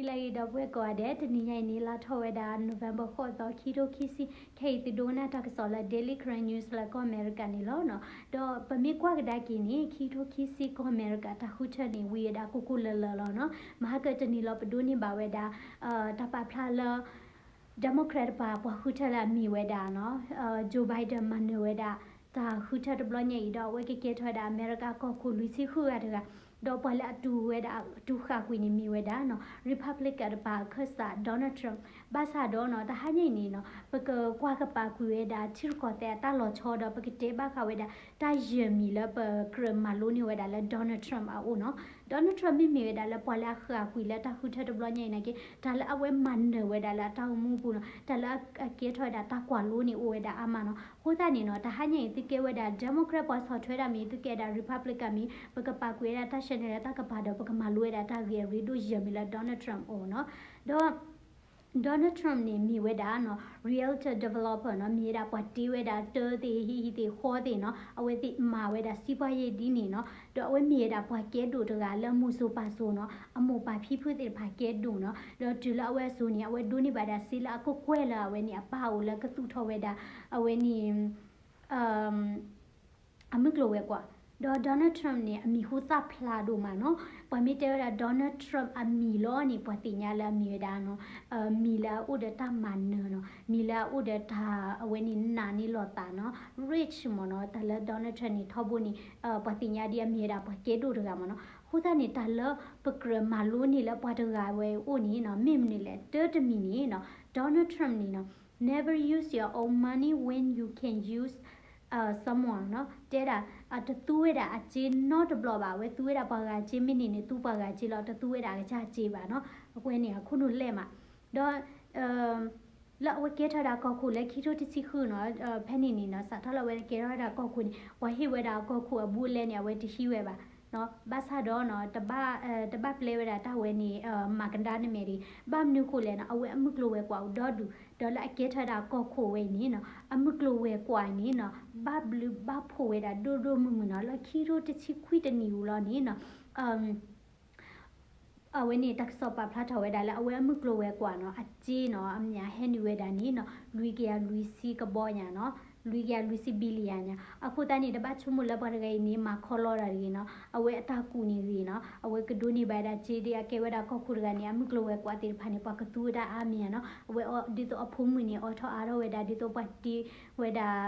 လၢအံၤဒီပုၢ်ဝဲၢ်ကိးဂၤဒဲး, တနံၤညါအံၤန့ၣ် လါထီၣ်ဝဲဒၣ် November ဃိးသီ ခံထိခံဆံ, ခဲအံၤသုဒိကနၣ်တၢ်ကစီၣ်လၢ Daily Karen News လၢကီၢ်အမဲရကၤန့ၣ်လီၤနီၤ. ဒီးပမ့ၢ်ကွၢ်ကဒါက့ၤန့ၣ် ခံထိခံဆံ ကီၢ်အမဲရကၤတၢ်ဃုထၢန့ၣ် ဝံၤဝဲဒၣ်ကိၢ်ကိၢ်လၢၤလၢၤလီၤနီၤ. မဟါကတနံၤလီၤ ပဒိးန့ၢ်ဘၣ်ဝဲဒၣ် တၢ်ပာ်ဖျါလၢ Democrat တပၤ ပှၤဃုထၢလၢအမ့ၢ်ဝဲဒၣ်နီၤ Joe Biden မၤနၢၤဝဲဒၣ် တၢ်ဃုထၢတဘျီညါအံၤဒီး အဝဲကကဲထီၣ်ဝဲဒၣ်အမဲရကၤကီၢ်ခိၣ်လွံၢ်ဆံဃုဂၤတဂၤ, ဒီးပှၤလၢအတူၢ်ဝဲဒၣ် တူၢ်ဃာ်ကွံာ်န့ၣ်မ့ၢ်ဝဲဒၣ်နီၤ Republican တပၤအခၢၣ်စး Donald Trump. ဘၣ်ဆၣ်ဒီးနီၤ တဟါညါအံၤန့ၣ်နီၤ ပကကွၢ်ကပာ်ကွံာ်ဝဲဒၣ်ထံရူၢ်ကီၢ်သဲးအတၢ်လီၤဆီဒီး ပကတဲဘၣ်ဃးဝဲဒၣ် တၢ်ယၢၤမံၤလၢပကြၢးမၤလိန့ၢ်ဝဲဒၣ်လၢ Donald Trump အအိၣ်နီၤ. Donald Trump မ့မ့ၢ်ဝဲဒၣ်လၢပှၤလၢအဃာ်ကွံာ်လၢတၢ်ဃုထၢတဘျီညါအံၤနာ်က့ တၢ်လၢအဝဲမၤနၢၤဝဲဒၣ်လၢအတၢ်အိၣ်မူပူၤနီၤ တၢ်လၢအကဲထီၣ်ဝဲဒၣ်တၢ်ကွၢ်လိန့ၣ်အိၣ်ဝဲဒၣ်အါမးနီၤ. အဃိသတးန့ၣ်နီၤ တဟါညါအံၤ သုကဲဝဲဒၣ် Democrat ပှၤဆီၣ်ထွဲဒၣ်မ့ၢ် သုကဲဒၣ် Republican မ့ၢ် ပကပာ်ကွံာ်ဝဲဒၣ်တၢ် channel လၢတၢ်ကပၤဒီး ပကမၤလိဝဲဒၣ်တၢ်ဂ့ၢ်အရ့ဒိၣ်ယၢၤမံၤလၢ Donald Trump အအိၣ်နီၤ. ဒီး Donald Trump န့ၣ် မ့ၢ်ဝဲဒၣ်နီၤ realtor developer နီၤ မ့ၢ်ဝဲဒၣ်ပှၤတ့ဝဲဒၣ်တၢသ့ၣ် ဟံၣ်သ့ၣ်ဃီသ့ၣ်နီၤ အဝဲသ့ၣ်မၤဝဲဒၣ်စံးပှၤယဲၢ်ဒ်န့ၣ်နီၤ. ဒီးအဝဲမ့ၢ်ဝဲဒၣ်ပှၤကဲဒိၣ်တဂၤလၢမိၢ်စိၤပၢ်စိၤနီၤ အမိၢ်ပၢ်ဖံဖုသ့ၣ်တဖၣ်ကဲဒိၣ်နီၤ. ဒီးတုၤလၢအဝဲအစိၤန့ၣ် အဝဲဒိးန့ၢ်ဘၣ်ဒၣ်စ့လၢအကကွဲၢ်လၢအဝဲန့ၣ် အပၢ်အအိၣ်လၢကသူၣ်ထီၣ်ဝဲဒၣ် အဝဲန့ၣ် အမုၢ်ကျိၤဝဲၤကွာ်. ဒီး Donald Trump န့ၣ် အမံၤဟူသၣ်ဖျါဒိၣ်မးနီၤ. ပှၤမ့ၢ်တဲဝဲဒၣ် Donald Trump အမံၤလီၤန့ၣ် ပှၤသ့ၣ်ညါလၢအမ့ၢ်ဝဲဒၣ်နီၤ မံၤလၢအအိၣ်ဒီးတၢ်မၤနၢၤနီၤ မံၤလၢအအိၣ်ဒီးတၢ်အဝဲန့ၣ်နာ်န့ၢ်လိာ်သးနီၤ rich မ့ၢ်နီၤ. တၢ်လၢ Donald Trump န့ၣ် ထီဘိန့ၣ် ပှၤသ့ၣ်ညါဒ်အမ့ၢ်ဝဲဒၣ်ပှၤကဲဒိၣ်တဂၤမ့ၢ်နီၤ. အဃိသတးန့ၣ် တၢ်လၢပကြၢးမၤလိန့ၢ်လၢပှၤတဂၤဝဲအအိၣ်န့ၣ်နီၤ မ့ၢ်မနုၤလဲၣ် တၢတမံၤန့ၣ်နီၤ Donald Trump န့ၣ်နီၤ never use your own money when you can use someone နီၤ တဲဒၣ် အတသူဝဲဒၣ်အစ့နီတဘျီဘၣ်. အဝဲသူဝဲဒၣ်ပှၤဂၤစ့ မ့ၢ်န့ၢ်န့ၣ် သူပှၤဂၤစ့လီၤ တသူဝဲဒၣ်အကစၢ်စ့ဘၣ်နီၤ. အဝဲန့ၣ်အခိၣ်နူာ်လဲၢ်မး ဒီး လၢအဝဲကဲထီၣ်ဝဲဒၣ်ကီၢ်ခိၣ်လၢခံထိတဆံဃုနီၤ ဖဲန့ၣ်န့ၣ်နီၤ စးထီၣ်လၢအဝဲကဲထီၣ်ဝဲဒၣ်ကီၢ်ခိၣ်န့ၣ် ပှၤဟ့ၣ်ဝဲဒၣ်အကီၢ်ခိၣ်အဘူးအလဲန့ၣ် အဝဲတဟံးဝဲဘၣ် ဘၣ်ဆၣ်ဒီးနီၤ တဘၣ်ပျဲဝဲဒၣ်တၢ်ဝဲန့ၣ် မၤကဒါနမဲာ်တဂ့ၤ. ဘၣ်မနုၤဃိလဲၣ်နီၤ အဝဲအမုၢ်ကျိၤဝဲၤကွာ်အိၣ်ဒီဒူၣ် ဒီးလၢအကဲထီၣ်ဝဲဒၣ်ကီၢ်ခိၣ်ဝဲအံၤန့ၣ်နီၤ အမုၢ်ကျိၤဝဲၤကွာ်န့ၣ်နီၤ ဘၣ်ဘျုးဘၣ်ဖှိၣ်ဝဲဒၣ်ဒိၣ်ဒိၣ်မုၢ်မုၢ်နီၤ လၢခံထိတဆံခွံတနံၣ်ဧိၤလီၤန့ၣ်နီၤ အဝဲန့ၣ်တၢ်ကစီၣ်ပာ်ဖျါထီၣ်ဝဲဒၣ်လၢအဝဲအမုၢ်ကျိၤဝဲၤကွာ်နီၤ အစ့နီၤ အမျးဟဲနုာ်ဝဲဒၣ်န့ၣ်နီၤ လွံၢ်ကယၤလွံၢ်ဆံကဘီညါနီၤ လွံၢ်ကယၤလွံၢ်ဆံ billion ညါ. အဃိသတးန့ၣ် တဘၣ်ဆိကမိၣ်လၢပှၤတဂၤအံၤန့ၣ် မၤခီလီတၢ်တဂ့ၤနီၤ အဝဲအတၢ်ကူၣ်န့ၣ်ဂ့ၤနီၤ အဝဲကဒိးန့ၢ်ဘၣ်ဝဲဒၣ်စ့ဒ်အကဲဝဲဒၣ်ကီၢ်ခိၣ်တဂၤန့ၣ် အမုၢ်ကျိၤဝဲၤကွာ်သ့ၣ်တဖၣ်န့ၣ် ပှၤကသူဝဲဒၣ်အါမးနီၤ အဝဲဒ်သိးအဖိမုၣ်န့ၣ် အိးထီၣ်အါထီၣ်ဝဲဒၣ် ဒ်သိးပှၤတ့ဝဲဒၣ်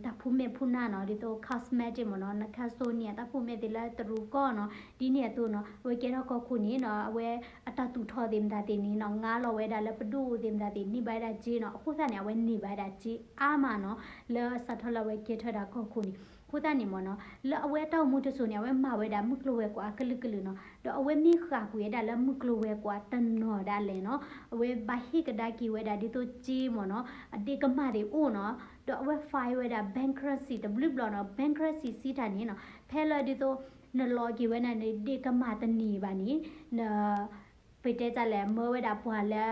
တၢ်ဖူမဲာ်ဖူနၢ်နီၤ ဒ်သိး cosmetic မ့ၢ်နီၤ နခါစိန့ၣ် တၢ်ဖူမဲာ်သ့ၣ်လၢတရူးကီၢ်နီၤ ဒ်န့ၣ်အသိးနီၤ အဝဲကဲထီၣ်ကီၢ်ခိၣ်န့ၣ်နီၤ အဝဲအတၢ်သူၣ်ထီၣ်သ့ၣ်မတၤသ့ၣ်န့ၣ်နီၤ ငါလီၤဝဲဒၣ်လၢပဒိၣ်သ့ၣ်မတၤသ့ၣ် န့ၢ်ဘၣ်ဝဲဒၣ်စ့နီၤ အဃိသတးန့ၣ် အဝဲန့ၢ်ဘၣ်ဝဲဒၣ်စ့အါမးနီၤ လၢစးထီၣ်လၢအဝဲကဲထီၣ်ဝဲဒၣ်ကီၢ်ခိၣ်န့ၣ် အဃိသတးန့ၣ်မ့ၢ်နီၤ လၢအဝဲအတၢ်အိၣ်မူတစိၤန့ၣ် အဝဲမၤဝဲဒၣ်မုၢ်ကျိၤဝဲၤကွာ်အကလုာ်ကလုာ်နီၤ ဒီးအဝဲမ့ၢ်ဃာ်ကွံာ်ဝဲဒၣ်လၢမုၢ်ကျိၤဝဲၤကွာ်တနီၤဒၣ်လဲာ်နီၤ အဝဲဘၣ်ဟ့ၣ်ကဒါက့ၤဝဲဒၣ်ဒ်သိးစ့မ့ၢ်နီၤ အဒ့ၣ်ကမၢ်သ့ၣ်အိၣ်နီၤ ဒီးအဝဲ file ဝဲဒၣ် bankruptcy တဘျုးဘျီနီၤ bankruptcy စံးတၢ်န့ၣ်နီၤ ဖဲလၢဒ်သိး နလီၤက့ၤဝဲန့ၣ် နဒ့ၣ်ကမၢ်တန့ၢ်ဘၣ်န့ၣ် န ပတဲတၢ်လဲၣ် မၢဝဲဒၣ်ပှၤလၢ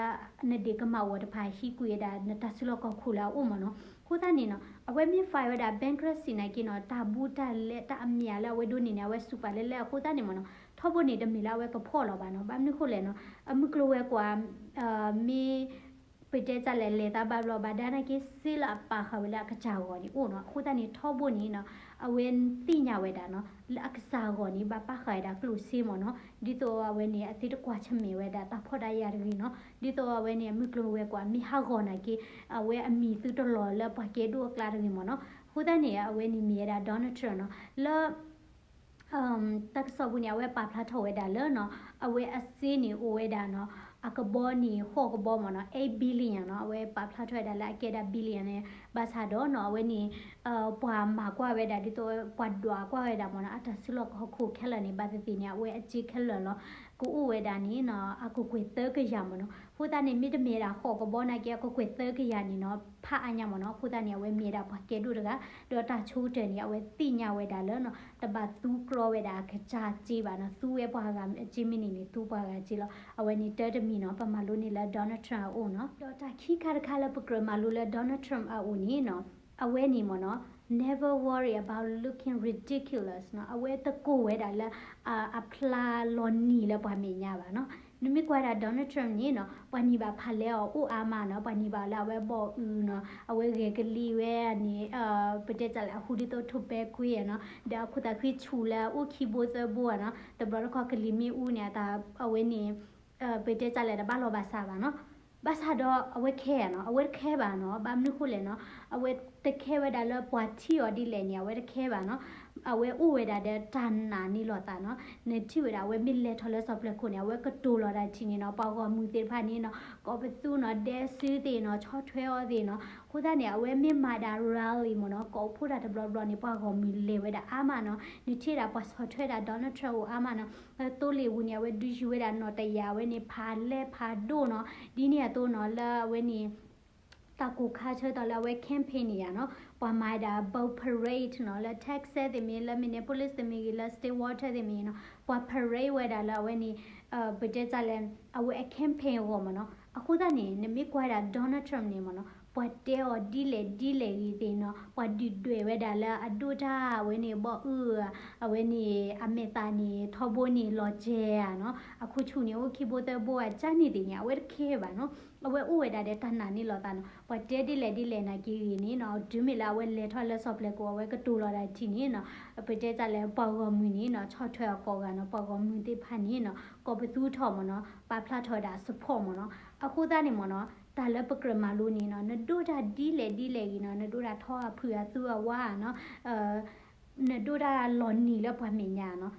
နဒ့ၣ်ကမၢ်အဂီၢ်တဖၣ်ဟံးကွံာ်ဝဲဒၣ် နတၢ်စုလီၢ်ခီၣ်ခိၣ်လၢအအိၣ်မ့ၢ်နီၤ အဃိသတးန့ၣ်နီၤ အဝဲမ့ၢ် file ဝဲဒၣ် bankruptcy နာ်က့နီၤ တၢ်ဘူးတၢ်လဲတၢ်အမျးလၢအဝဲဒိးန့ၢ်န့ၣ် အဝဲစူးပာ်လၢလဲၣ် အဃိသတးန့ၣ်မ့ၢ်နီၤ ထီဘိန့ၣ် တမ့ၢ်လၢအဝဲကဖီၣ်လီၤဘၣ်နီၤ ဘၣ်မနုၤဃိလဲၣ်နီၤ အမုၢ်ကျိၤဝဲၤကွာ် မ့ၢ် ပတဲတၢ်လဲၣ် လဲၤသးဘၣ်ဘျီဘၣ်ဒါနာ်က့ စ့လၢအပာ်ဃာ်ဝဲလၢအကစၢ်အဂီၢ်န့ၣ်အိၣ်နီၤ အဃိသတးန့ၣ် ထီဘိန့ၣ်နီၤ အဝဲသ့ၣ်ညါဝဲဒၣ်နီၤ လၢအကစၢ်အဂီၢ်န့ၣ် ဘၣ်ပာ်ဃာ်ဝဲဒၣ်ကျိၣ်စ့မ့ၢ်နီၤ ဒ်သိးအဝဲန့ၣ် အသ့တကွၢ်ဆၢၣ်မဲာ်ဝဲဒၣ်တၢ်ဖှီၣ်တၢ်ယာ်တဂ့ၤနီၤ ဒ်သိးအဝဲန့ၣ် အမုၢ်ကျိၤဝဲၤကွာ်မ့ၢ်ဟးဂီၤနာ်က့ အဝဲအမံၤသုတလီၤလၢပှၤကဲဒိၣ်အကျါတဂ့ၤမ့ၢ်နီၤ အဃိသတးန့ၣ် အဝဲန့ၣ်မ့ၢ်ဝဲဒၣ် Donald Trump နီၤ လၢ တၢ်ကစီၣ်ပူၤန့ၣ် အဝဲပာ်ဖျါထီၣ်ဝဲဒၣ်လၢနီၤ အဝဲအစ့န့ၣ်အိၣ်ဝဲဒၣ်နီၤ အကဘီန့ၣ် ဃိးကဘီမ့ၢ်နီၤ eight billion နီၤ အဝဲပာ်ဖျါထီၣ်ဝဲဒၣ်လၢအကဲဒၣ် billion န့ၣ် ဘၣ်ဆၣ်ဒီးနီၤ အဝဲန့ၣ် ပှၤမၤကွၢ်ဝဲဒၣ်ဒ်သိး ပှၤဒွးကွၢ်ဝဲဒၣ်မ့ၢ်နီၤ အတၢ်စုလီၢ်ခီၣ်ခိၣ်ခဲလၢာ်န့ၣ် ဘၣ်သ့ၣ်သ့ၣ်န့ၣ် အဝဲအစ့ခဲလၢာ်လီၤ ကအိၣ်ဝဲဒၣ်န့ၣ်နီၤ အကကွဲၢ်သၢကယၤမ့ၢ်နီၤ အဃိသတးန့ၣ် မ့တမ့ၢ်ဒၣ်ဃိးကဘီနာ်က့ အကကွဲၢ်သၢကယၤန့ၣ်နီၤ ဖးအါညါမ့ၢ်နီၤ အဃိသတးန့ၣ် အဝဲမ့ၢ်ဒၣ်ပှၤကဲဒိၣ်တဂၤ ဒီးတၢ်ဆိကတၢၢ်န့ၣ် အဝဲသ့ၣ်ညါဝဲဒၣ်လၢနီၤ တဘၣ်သူကြီဝဲဒၣ်အကစၢ်စ့ဘၣ်နီၤ သူဝဲပှၤဂၤစ့မ့ၢ်န့ၢ်န့ၣ် သူပှၤဂၤစ့လီၤ အဝဲန့ၣ်တၢ်တမံၤနီၤ ပမၤလိန့ၢ်လၢ Donald Trump အအိၣ်နီၤ ဒီးတၢ်ခံခါတခါလၢပကြၢးမၤလိလၢ Donald Trump အအိၣ်န့ၣ်နီၤ အဝဲန့ၣ်မ့ၢ်နီၤ never worry about looking ridiculous နီၤ အဝဲတကိၢ်ဝဲဒၣ်လၢ အဖျါလီၤနံၤလၢပှၤမဲာ်ညါဘၣ်နီၤ နမ့ၢ်ကွၢ်ဒၣ် Donald Trump န့ၣ်နီၤ ပှၤန့ၢ်ဘၣ်ဖးလဲအီၤအိၣ်အါမးနီၤ, ပှၤန့ၢ်ဘၣ်လၢအဝဲဘီၣ်အုၣ်နီၤ, အဝဲဂဲၤကလံၤဝဲန့ၣ် ပတဲတၢ်လဲၣ် အဟူဒ်သိး tobacco နီၤ, ဒီးအခိၣ်သးဃံဆူၣ်လၢအအိၣ်ခံဘိသၢဘိဧါနီၤ, တဘျီတခီၣ်ကလံၤမ့ၢ်အူန့ၣ် အဝဲန့ၣ် ပတဲတၢ်လဲၣ် တဘၣ်လီၤဘၣ်စးဘၣ်နီၤ. ဘၣ်ဆၣ်ဒီးအဝဲ care နီၤ, အဝဲတ care ဘၣ်နီၤ, ဘၣ်မနုၤဃိလဲၣ်နီၤ, အဝဲတ care ဝဲဒၣ်လၢပှၤထံၣ်အီၤဒ်လဲၣ်န့ၣ် အဝဲတ care ဘၣ်နီၤ. အဝဲအိၣ်ဝဲဒၣ်ဒီးတၢ်နာ်န့ၢ်လီၤသးနီၤ. နထံၣ်ဝဲဒၣ် အဝဲမ့ၢ်လဲၤထီၣ်လၢစီၤပျၢၤခိၣ်န့ၣ် အဝဲကတိၤလီၤတၢ်ထံၣ်န့ၣ်နီၤ, ပှၤဂီၢ်မုၢ်သ့ၣ်တဖၣ်န့ၣ်နီၤ ကိးပသူနီၤ, ဒဲစုသ့ၣ်နီၤ, ဆီၣ်ထွဲအီၤသ့ၣ်နီၤ. အဃိသတးန့ၣ် အဝဲမ့ၢ်မၤဒၣ် rally မ့ၢ်နီၤ, ကိးဖှိၣ်တၢ်တဘျီဘျီန့ၣ် ပှၤဂီၢ်မုၢ်လဲၤဝဲဒၣ်အါမးနီၤ. နထံၣ်ဒၣ်ပှၤဆီၣ်ထွဲဒၣ် Donald Trump အိၣ်အါမးနီၤ. လၢသိလ့ၣ်ပူၤန့ၣ် အဝဲဒုးယူၤဝဲဒၣ်နီၣ်တယာ် အဝဲန့ၣ် ဖးလဲၢ်ဖးဒိၣ်နီၤ, ဒ်န့ၣ်အသိးနီၤ လၢအဝဲန့ၣ် တၢ်ကိၢ်ခါဆၢကတီၢ်လၢအဝဲ campaign န့ၣ်ယါနီၤ, ပှၤမၤဒၣ် boat parade နီၤ, လၢ Texas သ့ၣ်မ့ၢ်, လၢ Minneapolis သ့ၣ်မ့ၢ်ဂ့ၤ, လၢ Stillwater သ့ၣ်မ့ၢ်ဂ့ၤနီၤ, ပှၤ parade ဝဲဒၣ်လၢအဝဲန့ၣ် ပတဲတၢ်လဲၣ် အဝဲအ campaign အဂီၢ်မ့ၢ်နီၤ. အဃိသတးန့ၣ် နမ့ၢ်ကွၢ်ဒၣ် Donald Trump န့ၣ်မ့ၢ်နီၤ, ပှၤတဲအီၤဒ်လဲၣ်ဒ်လဲၣ်ဂ့ၤသ့ၣ်နီၤ, ပှၤဒုၣ်ဒွဲၣ်ဝဲဒၣ်လၢအဒိၣ်တၢ် အဝဲန့ၣ်ဘီၣ်အုၣ်ဧါ, အဝဲန့ၣ် အမဲာ်သးန့ၣ် ထီဘိန့ၣ်လီၤစဲၤဧါနီၤ, အခိၣ်ဆူၣ်န့ၣ် အိၣ်ခံဘိသၢဘိဧါ, ကန့ၣ်သ့ၣ်န့ၣ် အဝဲတ care ဘၣ်နီၤ. အဝဲအိၣ်ဝဲဒၣ်ဒီးတၢ်နာ်န့ၢ်လီၤသးနီၤ. ပှၤတဲဒ်လဲၣ်ဒ်လဲၣ်နာ်က့ဂ့ၤန့ၣ်နီၤ, တုၤမ့ၢ်လၢအဝဲလဲၤထီၣ်လၢစီၤပျၢၤခိၣ် အဝဲကတိၤလီၤတၢ်ထံၣ်န့ၣ်နီၤ, ပတဲတၢ်လဲၣ် ပှၤဂီၢ်မုၢ်န့ၣ်နီၤ, ဆီၣ်ထွဲအီၤကိးဂၤနီၤ, ပှၤဂီၢ်မုၢ်သ့ၣ်တဖၣ်န့ၣ်နီၤ ကိးပသူထီၣ်မ့ၢ်နီၤ, ပာ်ဖျါထီၣ်ဝဲဒၣ် support မ့ၢ်နီၤ. အဃိသတးန့ၣ်မ့ၢ်နီၤ, တၢ်လၢပကြၢးမၤလိန့ၣ်နီၤ, နဒိၣ်တၢ်ဒ်လဲၣ်ဒ်လဲၣ်ဂ့ၤနီၤ, နဒိၣ်တၢ်ထီအဖုၣ်အသူအဝါနီၤ, နဒိၣ်တၢ်လီၤနံၤလၢပှၤမဲာ်ညါနီၤ,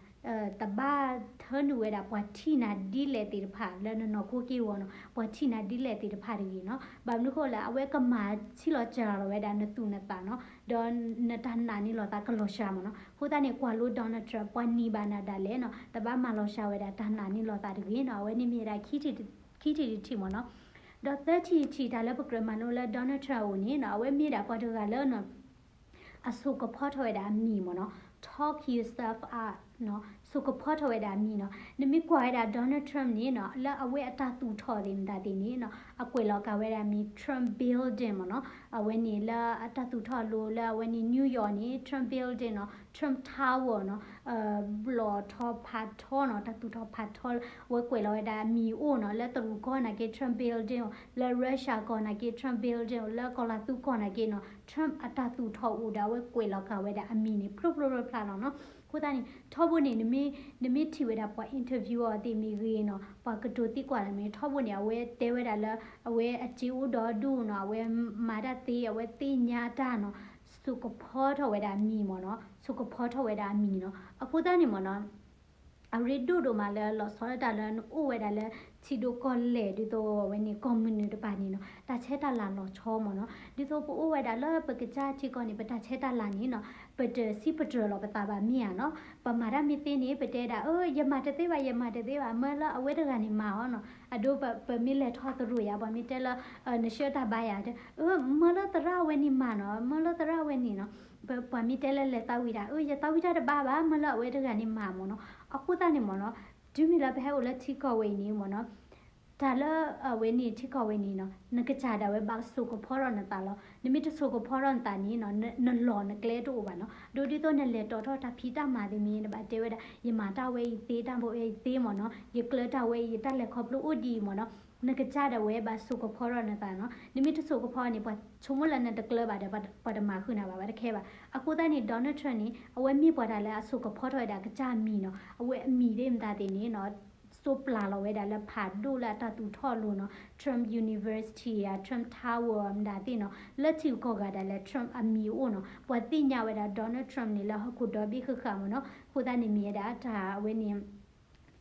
တဘၣ်ထၢနုာ်ဝဲဒၣ်ပှၤထံၣ်နၤဒ်လဲၣ်သ့ၣ်တဖၣ် လၢနနီၢ်ခိက့ၢ်ဂီၤနီၤ, ပှၤထံၣ်နၤဒ်လဲၣ်သ့ၣ်တဖၣ်တဂ့ၤနီၤ. ဘၣ်မနုၤဃိလဲၣ် အဝဲကမၤထံၣ်လီၤစှၤလီၤဝဲဒၣ်နသူၣ်နသးနီၤ, ဒီးနတၢ်နာ်န့ၢ်လီၤသးကလီၤစှၤမ့ၢ်နီၤ. အဃိသတးန့ၣ် ကွၢ်လိ Donald Trump ပှၤန့ၢ်ဘၣ်နၤဒၣ်လဲာ်နီၤ, တဘၣ်မၤလီၤစှၤဝဲဒၣ်တၢ်နာ်န့ၢ်လီၤသးတဂ့ၤနီၤ. အဝဲန့ၣ်မ့ၢ်ဝဲဒၣ် ခံထံၣ်တထံၣ်မ့ၢ်နီၤ. ဒီးသၢထံၣ်တထံၣ် တၢ်လၢပကြၢးမၤလိလၢ Donald Trump အအိၣ်န့ၣ်နီၤ, အဝဲမ့ၢ်ဒၣ်ပှၤတဂၤလၢနီၤ အစိာ်ကဖီထီၣ်ဝဲဒၣ်အမံၤမ့ၢ်နီၤ, talk yourself up နီၤ, စိာ်ကဖီထီၣ်ဝဲဒၣ်အမံၤနီၤ. နမ့ၢ်ကွၢ်ဝဲဒၣ် Donald Trump န့ၣ်နီၤ, လၢအဝဲအတၢ်သူၣ်ထီၣ်သ့ၣ်မတၤသ့ၣ်န့ၣ်နီၤ, အကွဲးလီၤကးဝဲဒၣ်မံၤ Trump Building မ့ၢ်နီၤ. အဝဲန့ၣ်လၢအတၢ်သူၣ်ထီၣ်အလိၤလၢအဝဲန့ၣ် New York န့ၣ် Trump Building နီၤ, Trump Tower နီၤ, ဘျီၣ်ထီၣ်ဖးထီနီၤ, တၢ်သူၣ်ထီၣ်ဖးထီ အဝဲကွဲးလီၤဝဲဒၣ်အမံၤအိၣ်နီၤ, လၢတရူးကီၢ်နာ်က့ Trump Building အိၣ်, လၢ Russia ကီၢ်နာ်က့ Trump Building အိၣ်, လၢကီၢ်လၤသူကီၢ်နာ်က့နီၤ, Trump အတၢ်သူၣ်ထီၣ်အိၣ်ဒီး အဝဲကွဲးလီၤကးဝဲဒၣ်အမံၤန့ၣ် ဖျိဖျိဖျါဖျါလီၤနီၤ. အဃိသတးန့ၣ် ထီဘိန့ၣ် နမ့ၢ်ထံၣ်ဝဲဒၣ်ပှၤ interview အီၤသ့ၣ်မ့ၢ်ဂ့ၤနီၤ, ပှၤကတိၤသံကွၢ်လၢမ့ၢ် ထီဘိန့ၣ် အဝဲတဲဝဲဒၣ်လၢ အဝဲအစ့အိၣ်ဒီဒူၣ်နီၤ, အဝဲမၤတၢ်သ့, အဝဲသ့ၣ်ညါတၢ်နီၤ, စိာ်ကဖီထီၣ်ဝဲဒၣ်အမံၤမ့ၢ်နီၤ, စိာ်ကဖီထီၣ်ဝဲဒၣ်အမံၤနီၤ. အဃိသတးန့ၣ်မ့ၢ်နီၤ အရ့ဒိၣ်ဒိၣ်မးလၢလီၤဆီဒၣ်တၢ်လၢနအိၣ်ဝဲဒၣ်လၢထံဒိၣ်ကီၢ်လဲၢ် ဒ်သိးဝဲန့ၣ် ကီၢ်မုၢ်နုာ်တပၤန့ၣ်နီၤ, တၢ်ဆဲးတၢ်လၤလီၤဆီမ့ၢ်နီၤ. ဒ်သိးပအိၣ်ဝဲဒၣ်လၢပကစၢ်ထံကီၢ်န့ၣ် ပတၢ်ဆဲးတၢ်လၤန့ၣ်နီၤ, ပတစံးပတြၢၤလီၤပသးဘၣ်မ့ၢ်ဧါနီၤ. ပမၤတၢ်မ့ၢ်သ့န့ၣ် ပတဲဒၣ် အၢ ယမၤတသ့ဘၣ် ယမၤတသ့ဘၣ်, မၢလၢအဝဲတဂၤန့ၣ်မၤအီၤနီၤ. အဒိ ပမ့ၢ်လဲၤထီၣ်သရူးယါ ပှၤမ့ၢ်တဲလၢ နဆှၢတၢ်ဘါယါ တဲ အၢ မၢလၢသရၣ်ဝဲန့ၣ်မၤနီၤ, မၢလၢသရၣ်ဝဲန့ၣ်နီၤ. ပှၤမ့ၢ်တဲလၢလဲၤသးဝံၣ်တၢ် အၢ ယသးဝံၣ်တၢ်တဘၣ်ဘၣ်, မၢလၢအဝဲတဂၤန့ၣ်မၤမ့ၢ်နီၤ. အဃိသတးန့ၣ်မ့ၢ်နီၤ, တုၤမ့ၢ်လၢပဟဲအိၣ်လၢထံကီၢ်ဝဲအံၤန့ၣ်မ့ၢ်နီၤ, တၢ်လၢအဝဲန့ၣ်ထံကီၢ်ဝဲန့ၣ်နီၤ, နကစၢ်ဒၣ်ဝဲဘၣ်စိာ်ကဖီထီၣ်နသးလီၤ. နမ့ၢ်တစိာ်ကဖီထီၣ်နသးန့ၣ်နီၤ, နလီၢ်နကျဲတအိၣ်ဘၣ်နီၤ. ဒ်သိးနလဲၤတီၤထီၣ်တၢ်ဖံးတၢ်မၤသ့ၣ်မ့ၢ် နဘၣ်တဲဝဲဒၣ် ယမၤတၢ်ဝဲအံၤသ့ တၢ်ဘိဝဲအံၤသ့မ့ၢ်နီၤ, ယကျၢၤတၢ်ဝဲအံၤ ယတၢ်လဲၤခီဖျိအိၣ်ဒ်အံၤမ့ၢ်နီၤ. နကစၢ်ဒၣ်ဝဲဘၣ်စိာ်ကဖီထီၣ်နသးနီၤ. နမ့ၢ်တစိာ်ကဖီန့ၣ် ပှၤဆိကမိၣ်လၢနတကျၢၤဘၣ်ဒီး ပှၤတမၤဃုာ်နၤဘၣ် ပှၤတခဲဘၣ်. အဃိသတးန့ၣ် Donald Trump န့ၣ် အဝဲမ့ၢ်ပှၤတၢ်လၢအစိာ်ကဖီထီၣ်ဝဲဒၣ်ကစၢ်အမံၤနီၤ. အဝဲအမံၤသ့ၣ်မတၤသ့ၣ်န့ၣ်နီၤ စိးပျၢ်လီၤဝဲဒၣ်လၢဖးဒိၣ်လၢအတၢ်သူၣ်ထီၣ်အလိၤနီၤ, Trump University ဧါ, Trump Tower မတၤသ့ၣ်နီၤ, လၢထံဂုၤကီၢ်ဂၤဒၣ်လဲာ် Trump အမံၤအိၣ်နီၤ. ပှၤသ့ၣ်ညါဝဲဒၣ် Donald Trump န့ၣ် လၢဟီၣ်ခိၣ်ဒီဘ့ၣ်ဃၣ်ဃၣ်မ့ၢ်နီၤ. အဃိသတးန့ၣ်မ့ၢ်ဝဲဒၣ်တၢ်အဝဲန့ၣ်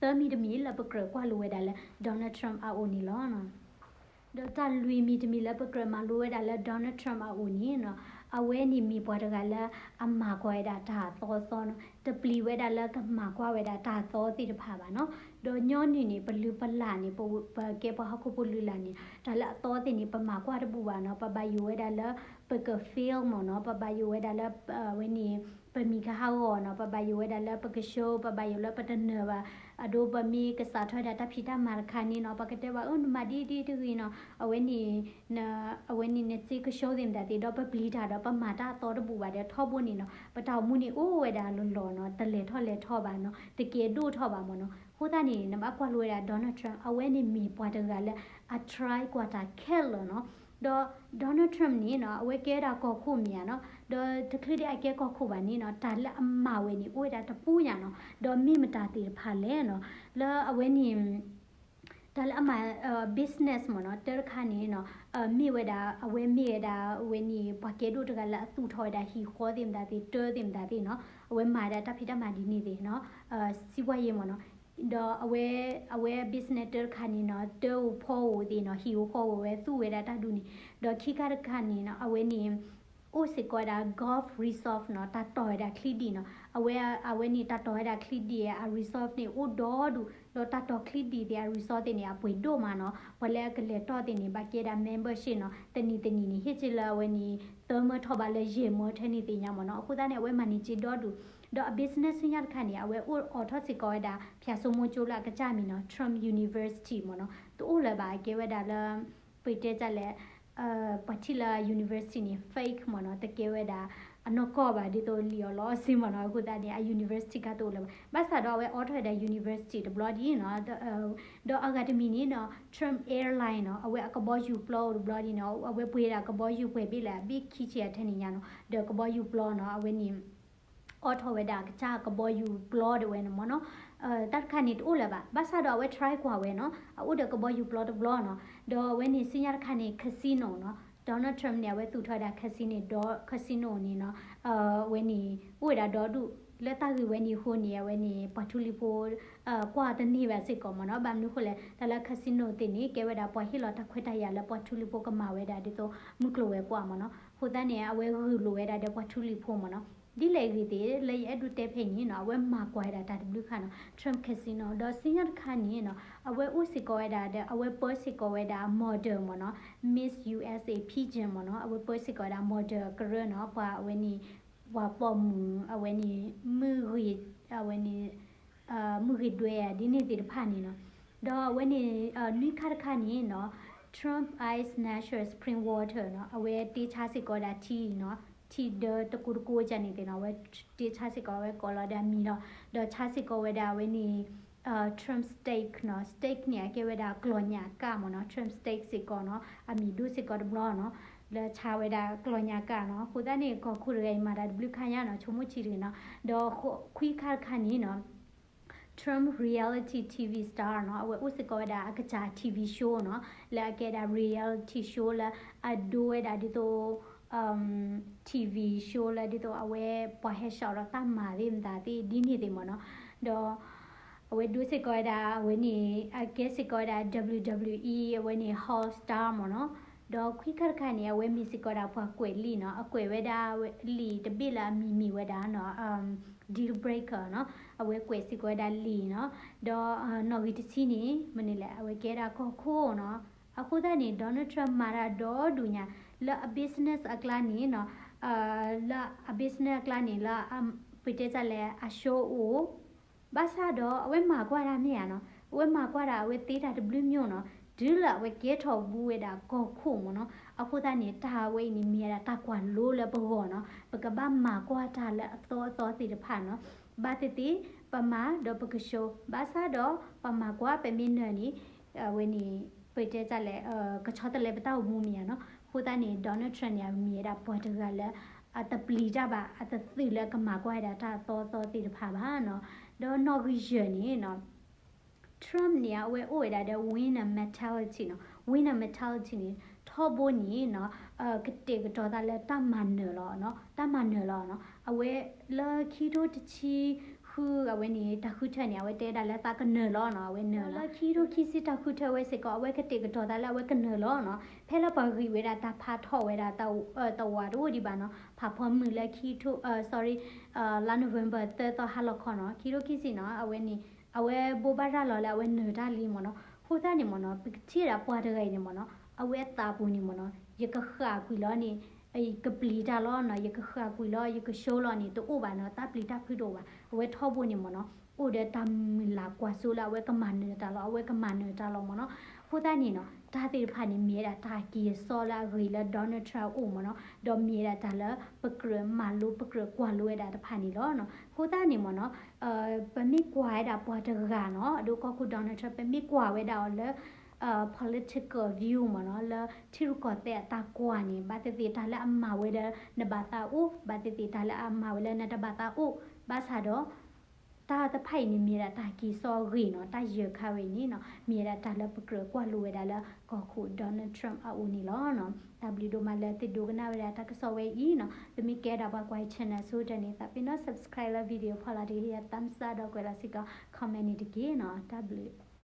သၢမံၤတမံၤလၢပကြၢးကွၢ်လိဝဲဒၣ်လၢ Donald Trump အအိၣ်န့ၣ်လီၤ. ဒီးတၢ်လွံၢ်မံၤတမံၤလၢပကြၢးမၤလိဝဲဒၣ်လၢ Donald Trump အအိၣ်န့ၣ်နီၤ, အဝဲန့ၣ်မ့ၢ်ပှၤတဂၤလၢအမၤကွၢ်ဝဲဒၣ်တၢ်အသီအသီနီၤ, တပျံၤဝဲဒၣ်လၢကမၤကွၢ်ဝဲဒၣ်တၢ်အသီသ့ၣ်တဖၣ်ဘၣ်နီၤ. ဒီးညီနုၢ်န့ၣ် ပလုၢ်ပလၢ်န့ၣ် ပကဲပှၤဟီၣ်ခိၣ်ဖိလုၢ်လၢ်န့ၣ် တၢ်လၢအသီသ့ၣ်န့ၣ် ပမၤကွၢ်တဘူၣ်ဘၣ်နီၤ. ပဘၣ်ယိၣ်ဝဲဒၣ်လၢ ပက fail မ့ၢ်နီၤ, ပဘၣ်ယိၣ်ဝဲဒၣ်လၢ အဝဲန့ၣ် ပမံၤကဟးဂီၤနီၤ, ပဘၣ်ယိၣ်ဝဲဒၣ်လၢပက show, ပဘၣ်ယိၣ်လၢပတနၢၤဘၣ်, အဒိပမ့ၢ်ကစးထီၣ်ဝဲဒၣ်တၢ်ဖံးတၢ်မၤတခါန့ၣ်နီၤ, ပကတဲဘၣ် အၢ နမၤဒ်ဒ်တဂ့ၤနီၤ, အဝဲန့ၣ် အဝဲန့ၣ်နစ့က show သ့ၣ်မတၤသ့ၣ် ဒီးပပျံၤတၢ်ဒီးပမၤတၢ်အသီတဘူၣ်ဘၣ်ဒီး ထီဘိန့ၣ်နီၤ, ပတၢ်အိၣ်မူန့ၣ်အိၣ်ဝဲဒၣ်လီၤလီၤနီၤ, တလဲၤထီၣ်လဲၤထီဘၣ်နီၤ, တကဲဒိၣ်ထီၣ်ဘၣ်မ့ၢ်နီၤ. အဃိသတးန့ၣ် နဘၣ်ကွၢ်လိဝဲဒၣ် Donald Trump အဝဲန့ၣ်မ့ၢ်ပှၤတဂၤလၢအ try ကွၢ်တၢ်ခဲလၢာ်နီၤ. ဒီး Donald Trump န့ၣ်နီၤ အဝဲကဲဝဲဒၣ်ကီၢ်ခိၣ်မ့ၢ်ဧါနီၤ, ဒီးတချုးဒံးအကဲကီၢ်ခိၣ်ဘၣ်န့ၣ်နီၤ, တၢ်လၢအမၤဝဲန့ၣ် အိၣ်ဝဲဒၣ်တပူၤညါနီၤ, ဒီးမ့ၢ်မတၤသ့ၣ်တဖၣ်လဲၣ်နီၤ, လၢအဝဲန့ၣ် တၢ်လၢအမၤ business မ့ၢ်နီၤ, တၢတခါန့ၣ်နီၤ, မ့ၢ်ဝဲဒၣ် အဝဲမ့ၢ်ဝဲဒၣ် အဝဲန့ၣ် ပှၤကဲဒိၣ်တဂၤလၢအသူၣ်ထီၣ်ဝဲဒၣ်ဟံၣ်ဃီသ့ၣ်မတၤသ့ၣ် တၢသ့ၣ်မတၤသ့ၣ်နီၤ, အဝဲမၤဝဲဒၣ်တၢ်ဖံးတၢ်မၤဒ်န့ၣ်သ့ၣ်နီၤ, စံးပှၤယဲမ့ၢ်နီၤ, ဒီးအဝဲ အဝဲ business တၢတခါန့ၣ်နီၤ, တၢအိၣ်ဖီအိၣ်သ့ၣ်နီၤ, ဟံၣ်အိၣ်ဃီအိၣ်ဝဲသူၣ်ဝဲဒၣ်တၢ်ဒူၣ်န့ၣ်, ဒီးခံခါတခါန့ၣ်နီၤ, အဝဲန့ၣ် အိၣ်စ့ၢ်ကီးဝဲဒၣ် golf resort နီၤ, တၢ်တီၢ်ဝဲဒၣ်ချံဒံးနီၤ, အဝဲ အဝဲန့ၣ်တၢ်တီၢ်ဝဲဒၣ်ချံဒံးအ resort န့ၣ် အိၣ်ဒီဒူၣ်, ဒီးတၢ်တီၢ်ချံဒံးသ့ၣ်အ resort သ့ၣ်န့ၣ် အပှ့ၤဒိၣ်မးနီၤ, ပှၤလၢအကလဲၤတီၢ်သ့ၣ်န့ၣ် ဘၣ်ကဲဒၣ် membership နီၤ, တနံၤတနံၤန့ၣ် ဟ့ၣ်စ့လၢအဝဲန့ၣ် သၢမၢထီၣ်ဘၣ်လၢယဲၢ်မၢထဲန့ၣ်သ့ၣ်ညါမ့ၢ်နီၤ, အဃိသတးန့ၣ် အဝဲမၤန့ၢ်စ့ဒီဒူၣ်, ဒီးအ business ဆူညါတခါန့ၣ် အဝဲအိၣ်အိးထီၣ်စ့ၢ်ကီးဝဲဒၣ် ဖၠၣ်စိမိကၠိလၢအကစၢ်မံၤနီၤ, Trump University မ့ၢ်နီၤ, တအိၣ်လၢၤဘၣ် အကဲဝဲဒၣ်လၢ ပတဲတၢ်လဲၣ် ပှၤထံၣ်လၢ university န့ၣ် fake မ့ၢ်နီၤ, တကဲဝဲဒၣ် အနီၢ်ကီၢ်ဘၣ် ဒ်သိးလံာ်အီၣ်လီအီၣ်စ့မ့ၢ်နီၤ, အဃိသတးန့ၣ် အ university ခါတအိၣ်လၢၤဘၣ်, ဘၣ်ဆၣ်ဒီးအဝဲအိးထီၣ်ဝဲဒၣ် university တဘျီဒ်နီၤ, ဒီးအဂၤတမံၤန့ၣ်နီၤ Trump Airline နီၤ, အဝဲအကဘီယူၤပျီအိၣ်တဘျီဒ်နီၤ, အဝဲပှ့ၤဒၣ်ကဘီယူၤပှဲၤဘ့ၣ်လၢအဘ့ၣ်ခံဆံအထဲန့ၣ်ညါနီၤ, ဒီးကဘီယူၤပျီနီၤ, အဝဲန့ၣ် အိးထီၣ်ဝဲဒၣ်အကစၢ်ကဘီယူၤပျီဒၣ်ဝဲန့ၣ်မ့ၢ်နီၤ, တၢ်တခါန့ၣ်တအိၣ်လၢၤဘၣ်, ဘၣ်ဆၣ်ဒီးအဝဲ try ကွၢ်ဝဲနီၤ, အအိၣ်ဒီးကဘီယူၤပျီတဘျီနီၤ, ဒီးအဝဲန့ၣ်ဆူညါတခါန့ၣ် casino နီၤ, Donald Trump န့ၣ် အဝဲသူၣ်ထီၣ်ဝဲဒၣ် casino ဒီး casino န့ၣ်နီၤ, အဝဲန့ၣ် အိၣ်ဝဲဒၣ်ဒီဒူၣ်, လၢတၢ်ဂ့ၢ်ဝဲန့ၣ်အဃိန့ၣ် အဝဲန့ၣ် ပှၤထူလံၤဖိ ကွၢ်တန့ၢ်ဘၣ်စ့ၢ်ကီးမ့ၢ်နီၤ, ဘၣ်မနုၤအဃိလဲၣ်, တၢ်လၢ casino သ့ၣ်န့ၣ် ကဲဝဲဒၣ်ပှၤဟ့ၣ်လီၤတၢ်ခွဲးတၢ်ယာ်လၢပှၤထူလံၤဖိကမၤဝဲဒၣ်ဒ်သိးမုၢ်ကျိၤဝဲၤကွာ်မ့ၢ်နီၤ, အဃိသတးန့ၣ် အဝဲဂုာ်လိာ်ဝဲဒၣ်ဒီးပှၤထူလံၤဖိမ့ၢ်နီၤ, ဒ်လဲၣ်ဂ့ၤသ့ၣ် လၢယအဲၣ်ဒိးတဲဖဲအံၤန့ၣ်နီၤ, အဝဲမၤကွၢ်ဝဲဒၣ်တၢ်တဘျုးခါနီၤ, Trump Casino ဒီးဆူညါတခါန့ၣ်နီၤ, အဝဲအိၣ်စ့ၢ်ကီးဝဲဒၣ်ဒီး အဝဲပၢစ့ၢ်ကီးဝဲဒၣ် model မ့ၢ်နီၤ, Miss U S A pageant မ့ၢ်နီၤ, အဝဲပၢစ့ၢ်ကီးဝဲဒၣ် model အကရၢနီၤ, ပှၤအဝဲန့ၣ် ပှၤပိာ်မုၣ် အဝဲန့ၣ် မုၢ်ဂ့ၤ အဝဲန့ၣ် မုၢ်ဂ့ၤဒွဲဧါ ဒ်န့ၣ်သ့ၣ်တဖၣ်န့ၣ်နီၤ, ဒီးအဝဲန့ၣ် နွံခါတခါန့ၣ်နီၤ, Trump Ice Natural Spring Water နီၤ, အဝဲတ့ဆါစ့ၢ်ကီးဝဲဒၣ်ထံနီၤ, ထံဒၢတကိးတကိးကန့ၣ်သ့ၣ်နီၤ, အဝဲတ့ဆါစ့ၢ်ကီးဝဲကိးလီၤဒီးအမံၤလီၤ, ဒီးဆါစ့ၢ်ကီးဝဲဒၣ်အဝဲန့ၣ် Trump steak နီၤ, steak န့ၣ် အကဲဝဲဒၣ်ကျီၢ်ညၣ်ကၣ်မ့ၢ်နီၤ, Trump steak စ့ၢ်ကီးနီၤ, အမံၤဒိၣ်စ့ၢ်ကီးတဘျီနီၤ, လၢဆါဝဲဒၣ်ကျီၢ်ညၣ်ကၣ်နီၤ, အဃိသတးန့ၣ် ကီၢ်ခိၣ်တဂၤအံၤမၤတၢ်တဘျုးခါညါနီၤ, ဆိကမိၣ်ထံတဂ့ၤနီၤ, ဒီးခွံခါတခါန့ၣ်နီၤ Trump reality T V star နီၤ, အဝဲအိၣ်စ့ၢ်ကီးဝဲဒၣ်အကစၢ် T V show နီၤ, လၢအကဲဒၣ် reality show လၢအဒိဝဲဒၣ်ဒ်သိး T V show လၢဒ်သိးအဝဲပှၤဟဲ show ဒီးတၢ်မၤသ့ၣ်မတၤသ့ၣ်ဒ်န့ၣ်သ့ၣ်မ့ၢ်နီၤ, ဒီး အဝဲဒိစ့ၢ်ကီးဝဲဒၣ် အဝဲန့ၣ် အကဲစ့ၢ်ကီးဝဲဒၣ် W W E အဝဲန့ၣ် All Star မ့ၢ်နီၤ, ဒီးခွံခါတခါန့ၣ် အဝဲမ့ၢ်စ့ၢ်ကီးဝဲဒၣ်ပှၤကွဲးလံာ်နီၤ, အကွဲးဝဲဒၣ်လံာ်တဘ့ၣ်လၢအမံၤ မ့ၢ်ဝဲဒၣ်နီၤ deal breaker နီၤ, အဝဲကွဲးစ့ၢ်ကီးဝဲဒၣ်လံာ်နီၤ, ဒီးနီၣ်ဂံၢ်တဆံန့ၣ် မနုၤလဲၣ် အဝဲကဲဒၣ်ကီၢ်ခိၣ်နီၤ, အဃိသတးန့ၣ် Donald Trump မၤတၢ်ဒီဒူၣ်ညါ လၢအ business အကျါန့ၣ်နီၤ, လၢအ business အကျါန့ၣ် လၢ ပတဲတၢ်လဲၣ် အ show အိၣ် ဘၣ်ဆၣ်ဒီး အဝဲမၤကွၢ်တၢ်မ့ၢ်ဧါနီၤ, အဝဲမၤကွၢ်တၢ် အဝဲသ့တၢ်တဘျုးမျိၤနီၤ, တုၤလၢအဝဲကဲထီၣ်ဘူးဝဲဒၣ်ကီၢ်ခိၣ်မ့ၢ်နီၤ, အဃိသတးန့ၣ် တၢ်ဝဲအံၤန့ၣ် မ့ၢ်ဝဲဒၣ်တၢ်ကွၢ်လိလၢပဂီၢ်နီၤ, ပကဘၣ်မၤကွၢ်တၢ်လၢအသီအသီသ့ၣ်တဖၣ်နီၤ, ဘၣ်သ့ၣ်သ့ၣ် ပမၤဒီးပက show ဘၣ်ဆၣ်ဒီး ပမၤကွၢ်ပမ့ၢ်နၢၤန့ၣ် အဝဲန့ၣ် ပတဲတၢ်လဲၣ် ကဆီတလဲပတၢ်အိၣ်မူမ့ၢ်ဧါနီၤ, အဃိသတးန့ၣ် Donald Trump န့ၣ် အမ့ၢ်ဝဲဒၣ်ပှၤတဂၤလၢ အတပျံၤတၢ်ဘၣ် အတသုးလၢကမၤကွၢ်ဝဲဒၣ်တၢ်အသီအသီသ့ၣ်တဖၣ်ဘၣ်နီၤ, ဒီးနီၣ်ဂံၢ်ယဲၢ်န့ၣ်နီၤ Trump န့ၣ် အဝဲအိၣ်ဝဲဒၣ်ဒီး winner mentality နီၤ, winner mentality န့ၣ် ထီဘိန့ၣ်နီၤ ကတဲာ်ကတီၤသးလၢတၢ်မၤနၢၤလီၤနီၤ, တၢ်မၤနၢၤလီၤနီၤ, အဝဲလၢခံထိတဆံဃု အဝဲန့ၣ် တၢ်ဃုထၢန့ၣ် အဝဲတဲဒၣ်လၢသးကနၢၤလီၤနီၤ, အဝဲနၢၤလီၤ, လၢခံထိခံဆံတၢ်ဃုထၢဝဲစ့ၢ်ကီး အဝဲကတဲာ်ကတီၤသးလၢအဝဲကနၢၤလီၤနီၤ, ဖဲလၢပှၤဂံၢ်ဝဲဒၣ်တၢ်ဖးထီၣ်ဝဲဒၣ် တဝးတအိၣ်ဒံးဘၣ်နီၤ, ဖးဖီမုၢ်လၢခံထိ sorry လါ November သၢသီဟါလီၤခီနီၤ, ခံထိခံဆံနီၤ, အဝဲန့ၣ် အဝဲဘိးဘၣ်ရၤလီၤလၢအဝဲနၢၤတၢ်လံမ့ၢ်နီၤ, အဃိသတးန့ၣ်မ့ၢ်နီၤ ပကထံၣ်ဒၣ်ပှၤတဂၤအံၤန့ၣ်မ့ၢ်နီၤ အဝဲအသးပူၤန့ၣ်မ့ၢ်နီၤ ယကဃၣ်ကွံာ်လီၤန့ၣ် ယကပျံၤတၢ်လီၤနီၤ, ယကဃၣ်ကွံာ်လီၤ, ယက show လီၤန့ၣ် တအိၣ်ဘၣ်နီၤ, တၢ်ပျံၤတၢ်ဖုးတအိၣ်ဘၣ်. အဝဲထီဘိန့ၣ်မ့ၢ်နီၤ, အိၣ်ဒီးတၢ်မုၢ်လၢ်ကွၢ်စိလၢအဝဲကမၤနၢၤတၢ်လီၤ, အဝဲကမၤနၢၤတၢ်လီၤမ့ၢ်နီၤ. အဃိသတးန့ၣ်နီၤ, တၢ်သ့ၣ်တဖၣ်န့ၣ် မ့ၢ်ဝဲဒၣ်တၢ်က့ၤအစီလၢအဂ့ၤလၢ Donald Trump အအိၣ်မ့ၢ်နီၤ, ဒီးမ့ၢ်ဝဲဒၣ်တၢ်လၢပကြၢးမၤလိပကြၢးကွၢ်လိဝဲဒၣ်တဖၣ်န့ၣ်လီၤနီၤ. အဃိသတးန့ၣ်မ့ၢ်နီၤ, ပမ့ၢ်ကွၢ်ဝဲဒၣ်ပှၤတဂၤနီၤ, အဒိကီၢ်ခိၣ် Donald Trump ပမ့ၢ်ကွၢ်ဝဲဒၣ်အီၤလၢ political view မ့ၢ်နီၤ, လၢထံရူၢ်ကီၢ်သဲးအတၢ်ကွၢ်န့ၣ် ဘၣ်သ့ၣ်သ့ၣ်တၢ်လၢအမၤဝဲဒီးနဘၣ်သးအိၣ်, ဘၣ်သ့ၣ်သ့ၣ်တၢ်လၢအမၤဝဲလၢနတဘၣ်သးအိၣ်, ဘၣ်ဆၣ်ဒီး တၢ်တဖၣ်အံၤန့ၣ် မ့ၢ်ဝဲဒၣ်တၢ်က့ၤစီအဂ့ၢ်နီၤ, တၢ်ယဲၢ်ခါဝဲအံၤန့ၣ်နီၤ, မ့ၢ်ဝဲဒၣ်တၢ်လၢပကြၢးကွၢ်လိဝဲဒၣ်လၢကီၢ်ခိၣ် Donald Trump အအိၣ်န့ၣ်လီၤနီၤ. တၢ်ဘျုးဒိၣ်မးလၢသုဒိကနၣ်ဝဲဒၣ်တၢ်ကစီၣ်ဝဲအံၤနီၤ, ပမ့ၢ်ကဲဒၣ်ပှၤကွၢ် channel ဆိတၢ်န့ၣ် သးပ့ၤနီၣ် subscribe လၢ video ဖီလာ်တဂ့ၤ ဟ့ၣ်ယၤ thumbs up ဒီးကွဲးလီၤစ့ၢ်ကီး comment န့ၣ်တက့ၢ်နီၤ. တၢ်ဘျုး